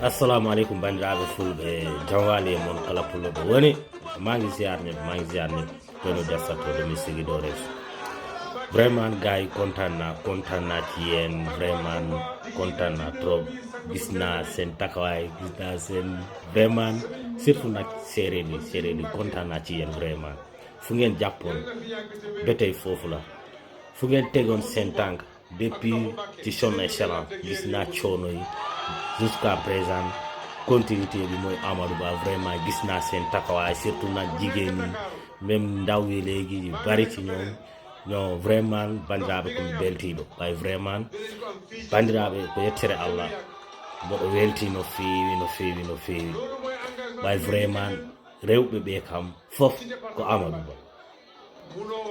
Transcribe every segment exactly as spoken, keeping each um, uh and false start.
Assalamu aleykum, banndiraaɓe fulɓe, jam waali e mon kala pullo ɗo woni. Maa ngi ziar ñëpp, maa ngi ziar ñëpp. Kono desatode mi sigi ɗo res. Vraiment, gars yi, kontaan naa, kontaan naa ci yéen. Vraiment, kontaan naa trop. Gis naa seen taxawaay, gis naa seen, vraiment, surtout nag séeréer yi, séeréer yi, kontaan naa ci yéen. Vraiment, fu ngeen jàppoon ba tey foofu la, fu ngeen tegoon seen tànk depuis ci son excellence, gis naa coono yi jusqu'à présent. Continuité bi mooy Amadou Ba. Vraiment, gis naa seen taxawaay, surtout nag jigéen ñi, même ndaw yi léegi yu bari ci ñoom. Non, vraiment, banndiraaɓe, ko mi beltiiɗo. Ɓay vraiment, banndiraaɓe, ko yettere Allah. Mboɗo weltii no feewi, no feewi, no feewi. Ɓay vraiment, rewɓe ɓe kam fof ko Amadou Ba.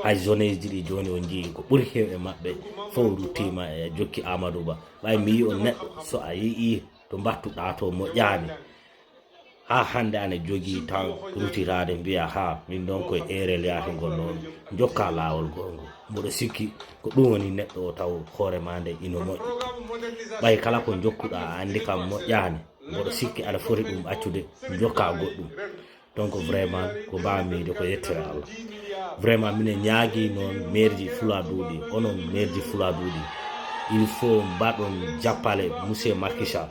Hay zoneeji ɗi jooni on njii ko ɓuri heew e maɓɓe fof ruttiima e jokki Amadou Ba. Ɓay mi yii on neɗɗo, so a yii to mbattuɗaa to moƴƴaani, haa hannde ana jogii tan rutitaade mbiya, "Haa, min noon koye eerel yaahingol noon, njokka laawol goongo." Mboɗo sikki ko ɗum woni neɗɗo o taw hoore maa nde ino moƴƴi. Ɓay kala ko njokkuɗaa a anndi kam moƴƴaani, mboɗo sikki aɗa foti ɗum accude, njokka goɗɗum. Donc vraiment, ko mbaawmi wiide ko yettere Allah. Vraiment, minen ñaagii noon maire ji Fuladu ɗi, onon maire ji Fuladu ɗi, il faut mbaɗon jappale monsieur Macky Sall.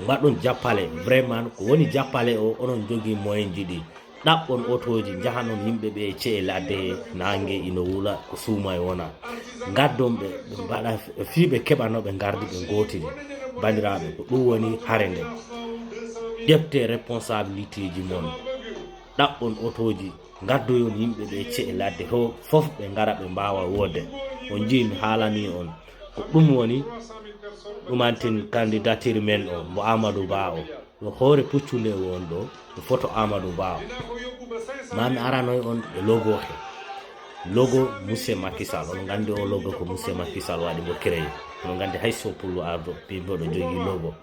Mbaɗon jappale, vraiment, ko woni jappale o, onon njogii moyen ji ɗi. Ɗaɓɓon otooji, njahanon yimɓe ɓe ce'e ladde he, naange ino wula, ko suuma e wona. Ngaddon ɓe, ɓe mbaɗa fii ɓe keɓa no ɓe ngardi, ɓe ngootiri. Banndiraaɓe, ko ɗum woni hare nde. Ƴettee responsabilité ji mon. Ɗaɓɓon otooji, ngaddoyon yimɓe ɓe ce'e ladde ho, fof ɓe ngara ɓe mbaawa woodde. On njii mi haalanii on. Ko ɗum woni ɗumantin candidature men o, mo Amadou Ba o. Ɗo hoore puccu nde won ɗo, ko photo Amadou Ba o. Maa mi aranoy on e logo he. Logo monsieur Macky Sall. Onon nganndi o logo ko monsieur Macky Sall waɗi mo créé. Onon nganndi hay so pullo ardo, ɓe mboɗo jogii logo.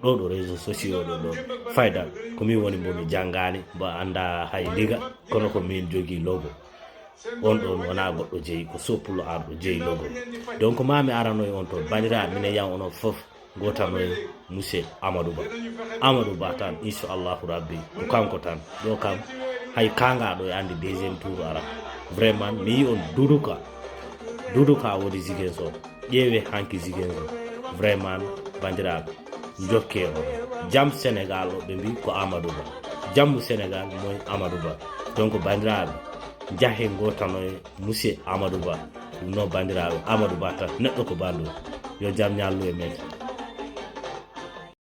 Ɗo ɗo réseaux sociaux ɗo ɗo. Fayda, ko min woni mbo mi janngaani, mbo annda hay ndiga, kono ko min jogii logo. On ɗon wonaa goɗɗo jeyi, ko so pullo arɗo jeyi logo. Donc maa mi aranoy on toon, banndiraaɓe, minen yan onon fof. Gootanoye monsieur Amadou Ba. Amadou Ba tan, inchallahu rabbi, ko kanko tan. Ɗo kam, hay kaŋŋaaɗo e anndi deuxième tour ara. Vraiment, mi yii on Doudou Ka. Doudou Ka woni Ziguinchor. Ƴeewee hanki Ziguinchor. Vraiment, banndiraaɓe, njokkee on. Jam Sénégal o, ɓe mbii ko Amadou Ba. Jammu Sénégal moy Amadou Ba. Donc, banndiraaɓe, njahee ngootanoye monsieur Amadou Ba. Ɗum noon, banndiraaɓe, Amadou Ba tan, neɗɗo ko banndum. Yo jam ñallu e men.